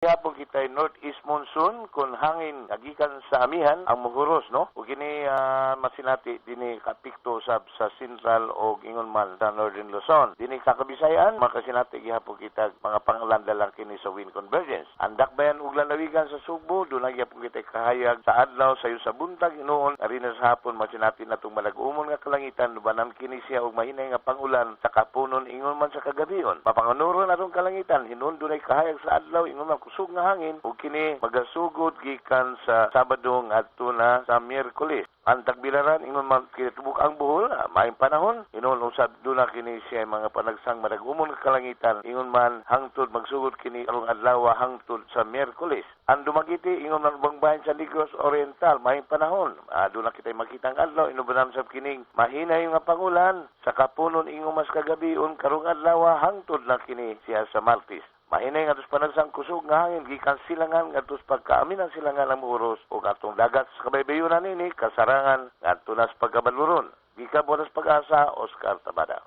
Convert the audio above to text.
Gihapon kita northeast monsoon kun hangin gikan sa amihan ang muhuros, no, ug kini masinati dinhi kaapekto sab sa central o ingon man sa Northern Luzon. Dinhi Kakabisayan, makasinati gihapon kita mga panglanda lang kini sa wind convergence. Ang dakbayan ug lalawigan sa Sugbo, dunay gihapon kita kahayag sa adlaw sayo sa buntag, hinuon arina sa hapon masinati natong malag-umon nga kalangitan, ubanan kini siya og mahinay nga pangulan sa kapunon ingon man sa kagabion. Mapanganuron atong kalangitan, hinuon dunay kahayag sa adlaw ingon man kusog nga hangin ug kini magasugod gikan sa Sabado ngadto na sa Miyerkules. Ang Tagbilaran, ingon man kinatibuk ang Bohol, maayong panahon, hinuon usab duna kini siya mga panagsang madag-umon nga kalangitan ingon man hangtod magsugod kini karong adlaw hangtod sa Miyerkules. Ang Dumaguete, ingon man ubang bahin sa Negros Oriental, maayong panahon. Duna kitay makitang adlaw, inubanan sab kining mahinay nga pangulan sa kapunon ingon mas kagabion karong adlaw hangtod na kini siya sa Martes. Mahinay nga panagsang kusog nga hangin gikan silangan ngadto sa pagkaaminan silangan ang muhuros ug atong dagat sa kabaybayunan nini kasarangan ngadto na sa pagkabaluron. Gikan Buenas Pag-asa, Oscar Tabada.